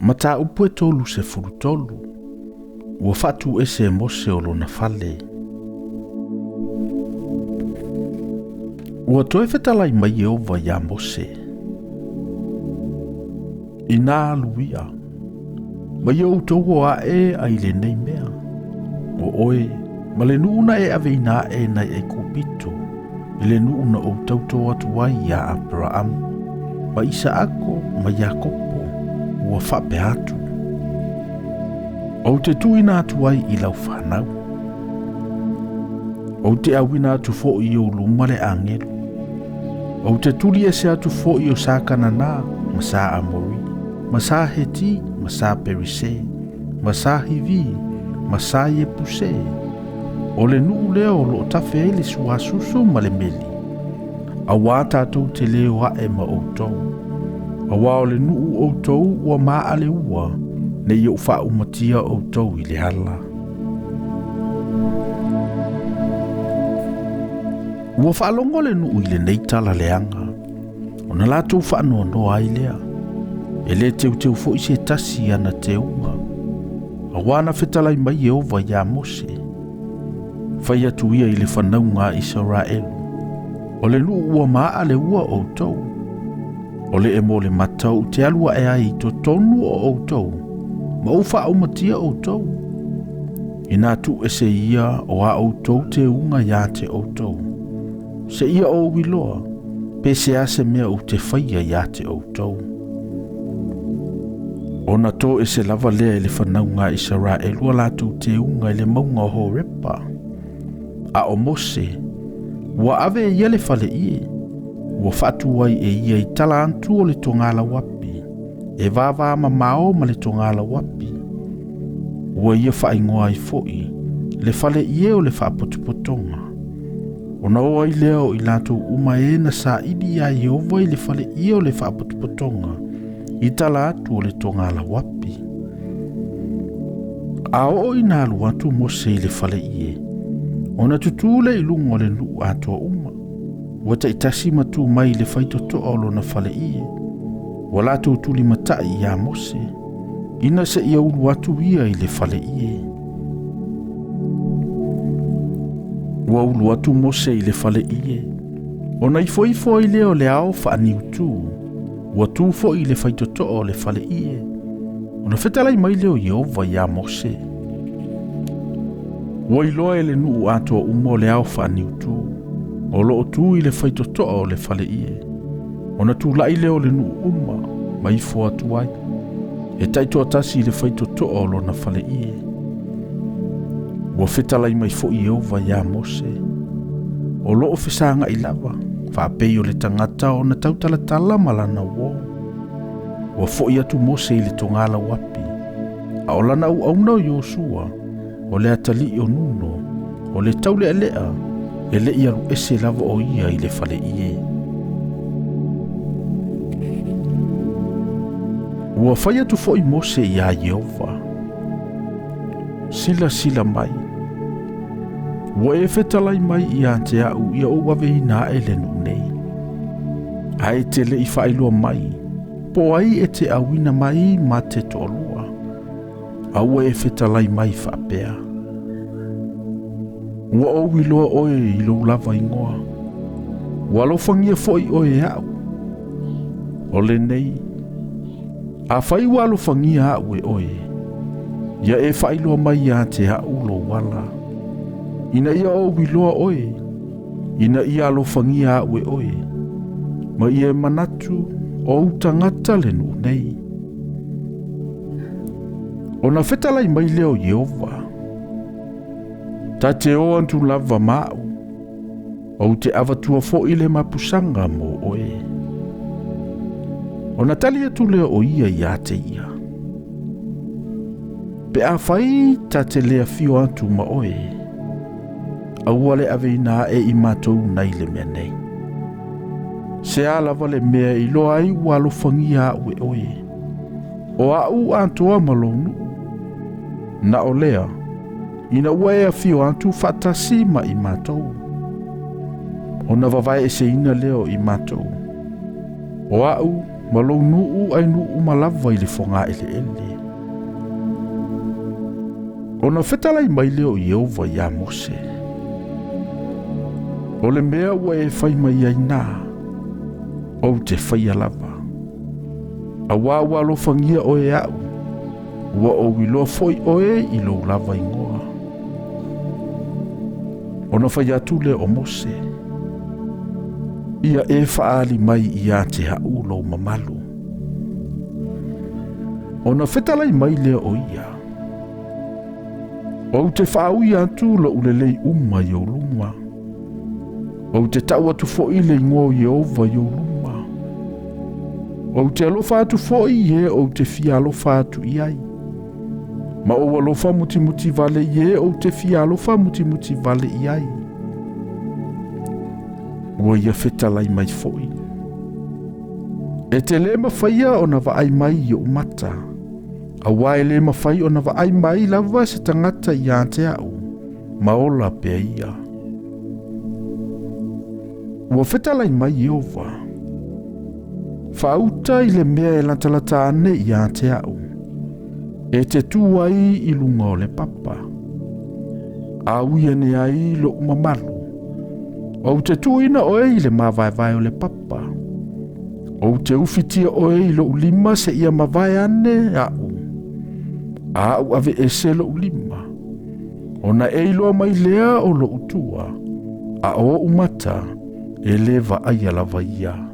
Mataupu e 33, ua faatuese e Mose o lona fale. Ua toe fetalai mai Ieova iā Mose, Inā alu ia, ma ia outou o aʻe ai lenei mea, o ʻoe ma le nuu na e aveina aʻe nai ʻAikupito, i le nuu na ou tautō atu ai iā Aperaamu, ma Isaako ma Iakopo, ua faapea atu, Ou te tuuina atu ai i lau fanau. Ou te auina atu foʻi i ou luma le agelu. Ou te tuli ese atu foʻi o sa Kanana ma sa Amori, ma sa Heti, ma sa Perise, ma sa Hivi, ma sa Iepuse, o le nuu lea o loo tafe ai le suasusu ma le meli, auā tatou te lē o aʻe ma outou, auā o le nuu outou ua maʻa le ua, ne i ou faaumatia outou i le ala. Ua faalogo le nuu i lenei tala leaga, ona latou faanoanoa ai lea, e lē teuteu foʻi se tasi i ana teuga, auā na fetalai mai Ieova iā Mose, fai atu ia i le fanauga a Isaraelu, o le nuu ua maʻa le ua outou, o le e mo le mata ou te alu aʻe ai i totonu o outou, ma ou faaumatia outou. Inā tuuese ia o a outou teuga iā te outou, seia ou iloa, pe se a se mea ou te faia iā te outou. Ona tō ese lava lea i le fanauga a Isaraelu a latou teuga i le mauga o Horepa. A o Mose, ua ave e ia le fale ie, ua faatu ai e ia i tala atu o le togalauapi, e vāvā mamao ma le togalauapi. Ua ia faaigoa ai foʻi le fale ie o le faapotopotoga. Ona o ai lea o i latou uma e na saili iā Ieova i le fale ie o le faapotopotoga, i tala atu o le togalauapi. A oo ina alu atu Mose i le fale ie, ona tutū lea i luga o le nuu atoa uma, ua taitasi ma tu mai i le faitotoa o lona fale ie, ua latou tulimatai iā Mose, ina seia ulu atu ia i le fale ie. Ua ulu atu Mose i le fale ie, ona ifoifo ai lea o le ao faaniutū, ua tu foʻi i le faitotoa o le fale ie. Ona fetalai mai lea o Ieova iā Mose, Ua iloa e le nuu atoa uma o le ao faaniutū, o loo tu i le faitotoa o le fale ie. Ona tulaʻi lea o le nuu uma, ma ifo atu ai, e taitoatasi i le faitotoa o lona fale ie. Ua fetalai mai foʻi Ieova iā Mose, o loo fesagaʻi lava, faapei o le tagata ona tautalatala ma lana uō. Ua foʻi atu Mose i le togalauapi, a o lana auauna o Iosua, o le atalii o Nuno, o le taulealea, e le i alu ese lava o ia i le fale ie. Ua fai atu foʻi Mose iā Ieova, Silasila mai, ua e fetalai mai iā te aʻu ia ou aveina aʻe le nuu nei, ae e te le i faailoa mai, po o ai e te auina mai ma te toalua, a ua e fetalai mai faapea, Ua ou iloa ʻoe i lou lava igoa, ua alofagia foʻi ʻoe e aʻu. O lenei, afai ua alofagia aʻu e ʻoe, ia e faailoa mai iā te aʻu lou ala, ina ia ou iloa ʻoe, ina ia alofagia aʻu e ʻoe, ma ia e manatu o ou tagata le nuu nei. Ona fetalai mai lea o Ieova, Ta te o atu lava ma aʻu, ou te avatua foʻi le mapusaga mo oe. Ona tali atu lea o ia iā te ia, Pe afai ta te le afio atu ma oe, aua le aveina aʻe i matou nai le mea nei. Se a lava le mea i iloa ai ua alofagia aʻu e oe, o aʻu atoa ma lou nuu, na o lea, ina ua e afio atu faatasi ma i matou, ona vavaeeseina lea o i matou, o aʻu ma lou nuu ae nuu uma lava i le fogaeleele. Ona fetalai mai lea o Ieova iā Mose, O le mea ua e fai mai ai nā, ou te faia lava. Auā ua alofagia oe e a'u, ua ou iloa foi oe i lou lava igoa. Ona fai atu lea o Mose, Ia e faaali mai iā te a'u lou mamalu. Ona fetalai mai lea o ia, Ou te faaui atu lo'u lelei uma i ou luma. Ou te ta'u atu fo'i le igoa o Ieova i ou luma. Ou te alofa atu fo'i i e ou te fia alofa atu i ai, ma ou alofa mutimuti vale i e ou te fia alofa mutimuti vale i ai. Ua ia fetalai mai fo'i. E te lē mafaia ona vaai mai i o'u mata, auā e lē mafai ona vaai mai lava se tagata iā te a'u, ma ola pea ia. Ua fetalai mai Ieova, Faauta i le mea e latalata ane iā te a'u, e te tū ai i luga o le papa. A ui ane ai lo'u mamalu, ou te tuuina oe i le mavaevae o le papa. Ou te ufitia oe i lo'u lima seia mavae ane a'u, a a'u aveese lo'u lima. Ona e iloa mai lea o lo'u tua, a o o'u mata e lē vaaia lava ia.